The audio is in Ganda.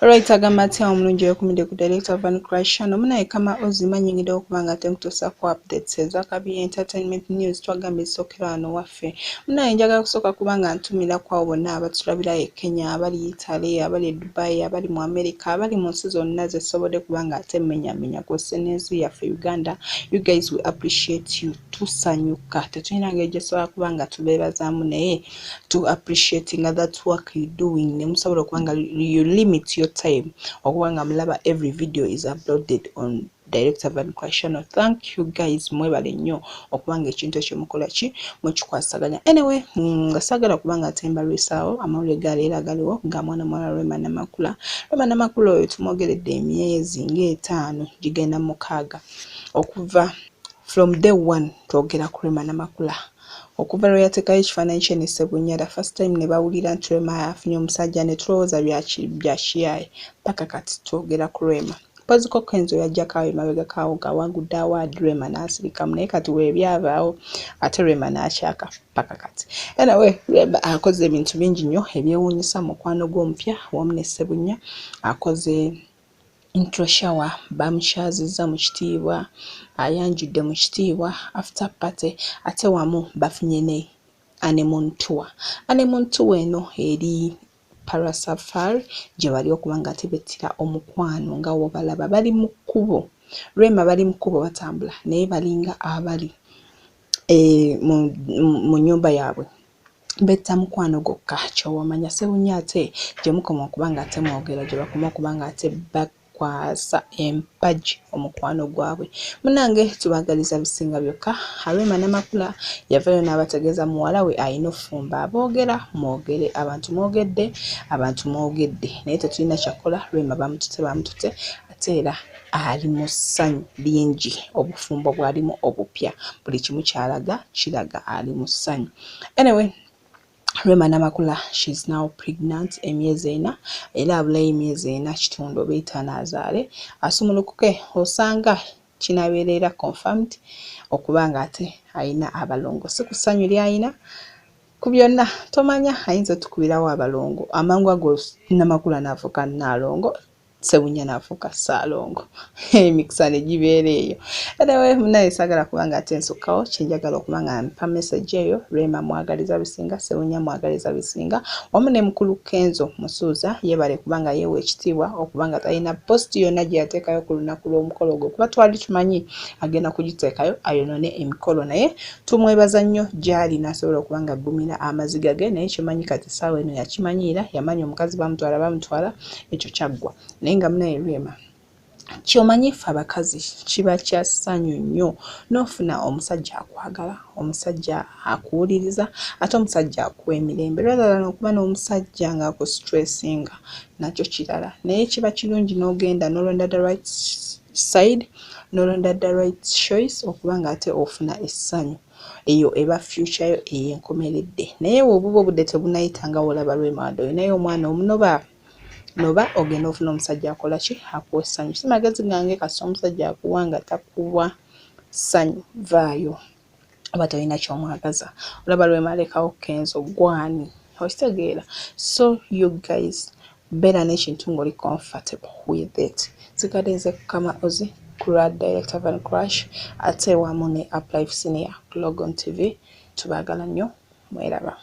Alright, agamba atya omulungi oyokumidde ku Director Van Crush Channel. Munaye Kama Ozzy manyingidde okuba nga tenkutuusaako updates ez'akabi entertainment news twagamba ezisookera wano waffe. Munaye njagala kusooka kuba nga ntumirako abo bonna abatulabira e Kenya, abali Italy, abali e Dubai, abali mu America, abali mu nsi zonna zesobodde kuba nga ate mmenyamenya kw'osse n'ensi yaffe Uganda. You guys, we appreciate you. Tusanyuka, tetulina ngeri gyesobola kuba nga tubeebazaamu, naye tu appreciating that work you doing ne musobola okuba nga you limit your time okuba nga mulaba every video is uploaded on Director Van Crush Channel. Thank you guys, mwebale nnyo okuba nga ekintu ekyo mukola ki mukikwasaganya. Anyway, nga saagala kuba nga ate mbalwisaawo amawulire ga leero agaliwo nga mwana muwala Rema Namakula. Rema Namakula oyo tumwogeredde emyezi ng'etaano gigenda 6 okuva from day one twogera ku Rema Namakula, okuva lwe yateekayo ekifaananyi kye ne Ssebunya the first time ne bawulira nti Rema afunye omusajja ne tulowooza bya kiyaaye, paka kati twogera ku Rema. Mpoziko Kenzo yajjako awo emabegako awo ng'awangudde award, Rema n'asirikamu, naye kati weebyavaawo ate Rema n'akyaka paka kati. Anyway, Rema akoze ebintu bingi nnyo ebyewuunyisa. Mukwano gw'omupya wamu ne Ssebunya akoze intro shower, bamukyazizza mu kitiibwa, ayanjudde mu kitiibwa, after party, ate wamu bafunye ne honeymoon tour. Honeymoon tour eno eri Parasafari gye bali okuba nga ate bettira omukwano nga wobalaba bali mu kkubo. Rema bali mu kkubo batambula, naye balinga abali mu nnyumba yaabwe betta mukwano gwokka. Ky'owamanya Ssebunya ate gye mukoma okuba nga ate mwogera, gye bakoma okuba nga ate bakwasa empagi omukwano gwabwe. Munnange, tubaagaliza bisinga byokka. Rema Namakula yavaayo n'abategeeza muwala we alina offumba. Aboogera mwogere, abantu mwogedde, abantu mwogedde, naye tetulina kyakukola. Rema bamutute, bamutute, ate era ali mu ssanyu lingi. Obufumbo bw'alimu obupya, buli kimu ky'alaga kiraga ali mu ssanyu. Anyway, Rema Namakula, she's now pregnant emyezi 4, era abulayo emyezi 4 kitundu oba 5 azaale asumulukuke. Osanga kinaabeera era confirmed okuba nga ate ayina abalongo. Si ku ssanyu ly'ayina ku byonna, tomanya ayinza otukubirawo abalongo amangu ago, Namakula n'afuuka Nnaalongo, Ssebunya n'afuuka Ssaalongo, emikisa ne gibeera eyo. Anyway, munaye saagala kuba nga ate nsukkawo. Kyenjagala okuba nga mpa message eyo, Rema mwagaliza bisinga, Ssebunya mwagaliza bisinga, wamu ne mukulu Kenzo Musuuza yeebale kuba nga yeewa ekitiibwa okuba nga talina post yonna gye yateekayo ku lunaku lw'omukolo ogwo, kuba twali tumanyi agenda kugiteekayo ayonoone emikolo, naye tumwebaza nnyo gy'ali n'asobola okuba nga aggumira amaziga ge. Naye kimanyi kati essaawa eno yakimanyiira, yamanya omukazi bamutwala, bamutwala, ekyo kyaggwa. Naye nga munaye Rema, kyomanyi ffe abakazi kiba kya ssanyu nnyo n'ofuna omusajja akwagala, omusajja akuwuliriza, ate omusajja akuwa emirembe, rather than okuba n'omusajja ng'akustressinga, nakyo kirala. Naye kiba kirungi n'ogenda n'olonda the right side, n'olonda the right choice okuba nga ate ofuna essanyu. Eyo eba future yo ey'enkomeredde. Naye bw'obuba obudde tebunayita nga w'olaba Rema wadde olinayo omwana omunoba noba ogenda ofuna omusajja akola ki, akuwa essanyu. Si magezi gange, kasita omusajja akuwa nga takuwa ssanyu, vaayo oba tolina ky'omwagaza. Olaba Rema alekawo Kenzo gwani, okitegeera? So you guys, beera n'ekintu ng'oli comfortable with it. Sigadde nze Kama Ozzy ku lwa Director Van Crush, ate wamu ne Uplife Senior ku Logon TV. Tubaagala nnyo, mweraba.